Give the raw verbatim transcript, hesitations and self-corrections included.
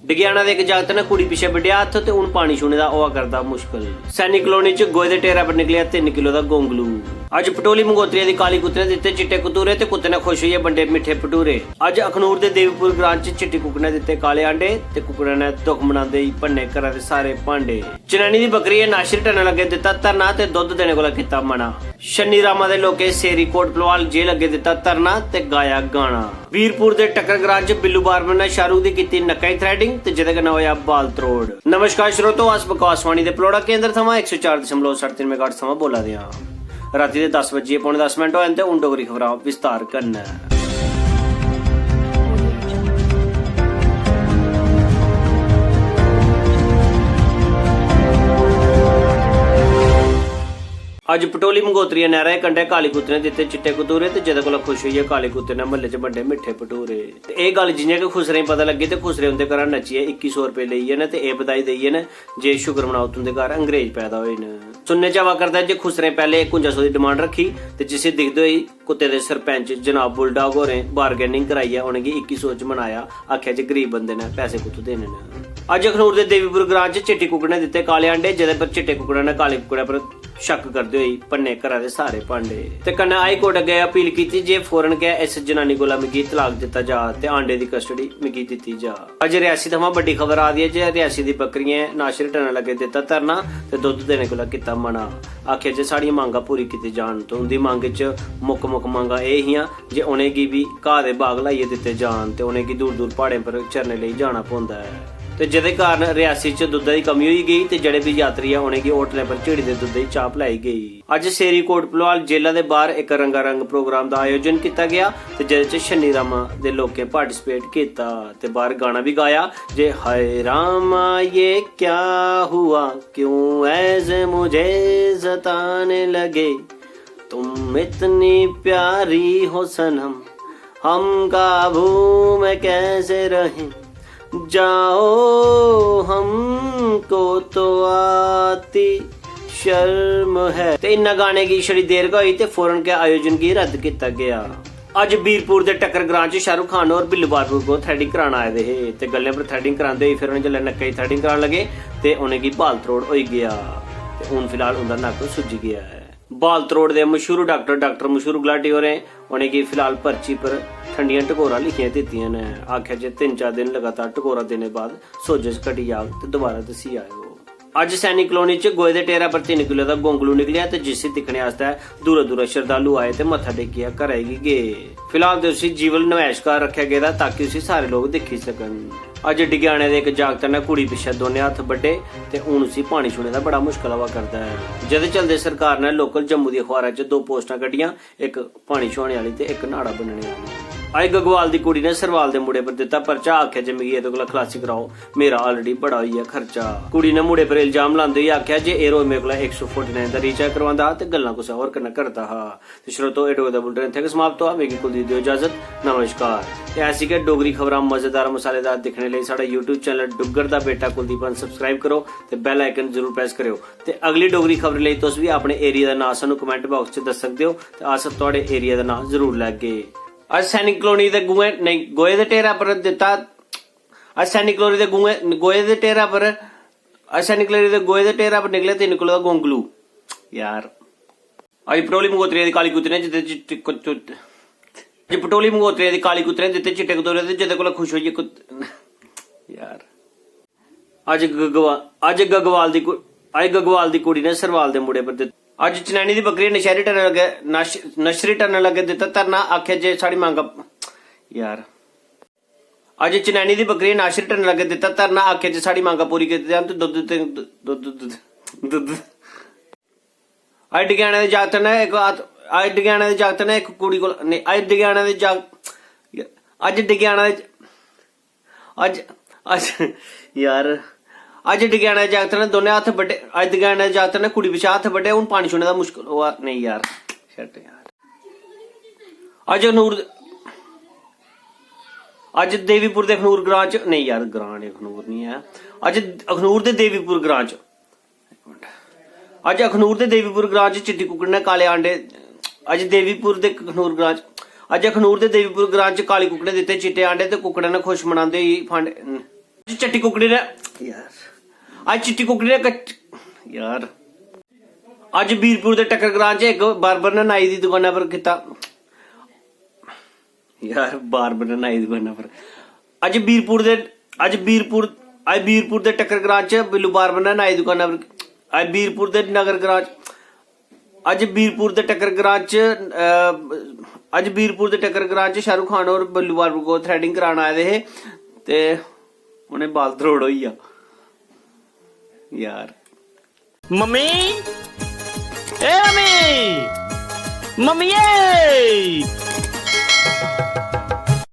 डगियाना दे इक जागत ने कुड़ी पिच्छे बड्डेआ हत्थ ते हून पानी छूने दा होआ करदा मुश्कल। सैनी कलोनी च गोहे दे ढेरै पर निकलेआ तिन्न किलो दा गोंगलू। अज्ज पटोली मंगोत्रिया दी काली कुत्ते ने दित्ते चिट्टे कतूरे ते कुत्ते ने खुश होइयै बंडे मिट्ठे भटूरे। अज्ज अखनूर दे देवीपुर ग्रां च चिट्टी कुक्कड़ ने दित्ते काले आंडे ते कुक्कड़ै ने दुख मनांदे होई भन्ने घरै दे सारे भांडे। चनैनी दी बकरी ने नाशरी टन्ने लग्गे दित्ता धरना ते दुद्ध देने कोला कीता मना। छन्नी रामा दे लोकें सेरी कोट भलवाल जेल अग्गे दित्ता धरना ते गाया गाना। वीरपुर दे टक्कर ग्रां च बिल्लू बार्मर ने शाहरुख दी कीती नक्का दी थ्रेडिंग ते जेह्दे कन्नै होआ बाल त्रोड़। नमस्कार श्रोतो, अस बकवासवाणी दे पलौड़ा केंद्र थमां इक सौ चार दशमलव सट्ठ तीन मेगाहर्ट्ज थमां बोला दे आं। रातीं दे दस बज्जियै पौने दस मिंट होए न ते हून डोगरी खबरां विस्तार कन्नै। अज्ज पटोली मंगोत्रिया नैह्रा दे कंढै काली कुत्ते ने दित्ते चिट्टे कतूरे ते जेह्दे कोला खुश होइयै काले कुत्ते ने म्हल्ले च बंडे मिट्ठे भटूरे। ते एह् गल्ल जि'यां गै खुसरें गी पता लग्गी ते खुसरे उं'दे घरा नच्चियै इक्की सौ रपेऽ लेइयै न ते एह् बधाई देइयै न जे शुक्र मनाओ तुं'दे घर अंग्रेज पैदा होए न। सुनने च आवा करदा ऐ जे खुसरें पैह्ले कुंजा सौ दी डिमांड रक्खी ते जिसी दिखदे होई कुत्ते दे सरपैंच जनाब बुलडाग होरें बारगेनिंग कराइयै उ'नेंगी इक्की सौ च मनाया, आखेआ जे गरीब बंदे ने पैसे कुत्थूं देने न। अज्ज अखनूर दे देवीपुर ग्रां च चिट्टी कुक्कड़ ने दित्ते काले अंडे, जेह्दे पर चिट्टे कुक्कड़ै ने काले कुक्कड़ै पर शक करदे होई भन्ने घरा दे सारे भांडे। ते कन्नै हाई कोर्ट अग्गें अपील कीती जे फौरन गै इस जनानी कोला मिगी तलाक दित्ता जा ते आंडे दी कस्टडी मिगी दित्ती जा। अज्ज रियासी थमां बड्डी खबर आ दी ऐ जे रियासी दी बकरियें नाशरी टन्ने लग्गे दित्ता धरना ते दुद्ध देने कोला कीता मना। आखेआ जे साढ़ियां मंगां पूरी कीती जान ते उंदी मंग च मुक्ख मुक्ख मंगां एह् हियां जे उ'नेंगी बी घाऽ दे बाग लाइयै दित्ते जान ते उ'नेंगी दूर दूर प्हाड़ें पर चरने लेई जाना पौंदा ऐ ते जेह्दे कारण रियासी च दुद्धै दी कमी होई गेई ते जेह्ड़े बी यात्री ऐ उ'नेंगी होटलें पर झिड़ी दे दुद्धै दी चाह् पलाई गेई। अज्ज सेरी कोट भलवाल जेला दे बाह्र इक रंगारंग प्रोग्राम दा आयोजन कीता गेआ ते जेह्दे च छन्नी रामा दे लोकें पार्टिसिपेट कीता ते बाह्र गाना बी गाया जे हाय रामा ये क्या हुआ, क्यों ऐसे मुझे सताने लगे, तुम इतनी प्यारी हो सनम, हम काबू में कैसे रहें, जाओ हमको तो आती शर्म है। ते इन्ना गाने गी छड़ी देर गै होई ते फौरन गै आयोजन गी रद्द कीता गेआ। अज्ज बीरपुर दे टक्कर ग्रां च शाहरुख खान होर बिल्लू बारपुर को थ्रेडिंग करान आए दे हे ते गल्लें पर थ्रेडिंग करांदे होई फिर उ'नें जिसलै नक्कै दी थ्रेडिंग करान लगे ते उ'नेंगी बाल त्रोड़ होई गेआ ते हून फिलहाल उं'दा नक्क सुज्जी गेआ ऐ। बाल त्रोड़ दे मशहूर डाक्टर डाक्टर मशहूर गुलाटी होरें उ'नेंगी फिलहाल पर्ची पर ठंडियां टकोरां लिखियां दित्तियां न। आखेआ जे तिन्न चार दिन लगातार टकोरां देने बाद सोजश घटी जाग ते दोबारा दस्सी आएओ। अज्ज सैनी कलोनी च गोहे दे ढेरै पर तिन्न किलो दा गोंगलू निकलेआ ते जिसी दिक्खने आस्तै दूरा दूरा शरधालु आए ते मत्था टेकियै घरै गी गे। फिलहाल ते उसी जीवल नमैशकार रक्खेआ गेदा ताकि उसी सारे लोक दिक्खी सकन। अज्ज डिगेआने दे इक जागत ने कुड़ी पिच्छे दोने हत्थ बड्डे ते हून उसी पानी छूने दा बड़ा मुश्कल आवा करदा ऐ, जेह्दे चलदे सरकार ने लोकल जम्मू दी अखबारा च दो पोस्टां कड्ढियां, इक पानी छुआने आह्ली ते इक न्हाड़ा बन्नने आह्ली। अज्ज गगवाल दी कुड़ी ने सरवाल दे मुड़े पर दित्ता पर्चा, आखेआ जे मिगी एह्दे कोला खलासी कराओ, मेरा already बड़ा होई गेआ खर्चा। कुड़ी ने मुड़े पर इल्जाम लांदे होई आखेआ जे एह् रोज मेरे कोला इक सौ फोर्टी नाइन दा रिचार्ज करवांदा हा ते गल्लां कुसै होर कन्नै करदा हा। ते श्रोतो, एह् डोगरी दा बुलेटिन इत्थै गै समाप्त होआ। मिगी कुलदीप देओ इजाजत। नमस्कार। ते ऐसी गै डोगरी खबरां मजेदार मसालेदार दिक्खने लेई साढ़ा YouTube चैनल डुग्गर दा बेटा कुलदीप गी subscribe करो ते bell icon जरूर press करेओ। ते अगली डोगरी खबर लेई तुस बी अपने एरिया दा नांऽ सानूं comment box च दस्सी सकदे ओ ते अस थुआढ़े एरिया दा नांऽ जरूर लैगे। अज्ज सैनिक कलोनी दे गुएं, नेईं, गोहे दे ढेरा पर दित्ता, अज्ज सैनिक कलोनी दे गुएं, गोहे दे ढेरा पर, अज्ज सैनिक कलोनी दे गोहे दे ढेरा पर निकले तिन्न किलो दा गोंगलू। यार, अज्ज पटोली मंगोत्रिया दी काली कुत्ते ने जित्ते चिट्टे कुत-, अज्ज पटोली मंगोत्रिया दी काली कुत्ते ने दित्ते चिट्टे कतूरे ते जेह्दे कोला खुश होइयै कुत-, यार। अज्ज गगवा-, अज्ज गगवाल दी कु-, अज्ज गगवाल दी कुड़ी ने सरवाल दे मुड़े पर दित्ता। अज्ज चनैनी दी बकरी ने नशहरी टन्ने लग्गे, नश-, नशरी टन्ने लग्गे दित्ता धरना, आखेआ जे साढ़ी मंग, यार। अज्ज चनैनी दी बकरी ने नशरी टन्ने लग्गे दित्ता धरना, आखेआ जे साढ़ी मंग पूरी कीती जान ते दुद्ध ते, दुद्ध, दुद्ध, दुद्ध। अज्ज डगैने दे जागत ने इक हत्थ, अज्ज डगैने दे जागत ने इक कुड़ी कोल, नेईं, अज्ज डगैने दे जागत, अज्ज डगैने दे, अज्ज, अज्ज, यार, अज्ज डगैने दे जागत ने दोनें हत्थ बड्डे, अज्ज डगैने दे जागत ने कुड़ी पिच्छे हत्थ बड्डे, हून पानी छूने दा मुश्कल होआ, नेईं यार, छड्ड यार। अज्ज अखनूर, अज्ज देवीपुर दे अखनूर ग्रां च, नेईं यार, ग्रां नेईं, अखनूर निं ऐ, अज्ज अखनूर दे देवीपुर ग्रां च, अज्ज अखनूर दे देवीपुर ग्रां च चिट्टी कुक्कड़ ने काले आंडे, अज्ज देवीपुर दे अखनूर ग्रां च, अज्ज अखनूर दे देवीपुर ग्रां च काली कुक्कड़ ने दित्ते चिट्टे आंडे ते कुक्कड़ै ने खुश मनांदे होई फांडे, चट्टी कुकड़ी ने यार, अज्ज चिट्टी कुकड़ी ने कच-, यार, अज्ज बीरपुर दे टक्कर ग्रां च इक बार्बर ने नाई दी दुकाना पर कीता। यार, बार्बर ने नाई दी दुकाना पर अज्ज बीरपुर दे अज्ज बीरपुर अज्ज बीरपुर दे टक्कर ग्रां च बिल्लू बार्बर ने नाई दी दुकाना पर अज्ज बीरपुर दे नगर ग्रां च अज्ज बीरपुर दे टक्कर ग्रां च अ, अज्ज बीरपुर दे टक्कर ग्रां च शाहरुख खान होर बिल्लू बार्बर को थ्रेडिंग करान आए दे हे ते उ'नें बाल त्रोड़ होई गेआ। यार, मम्मी, ए मम्मी, मम्मिये।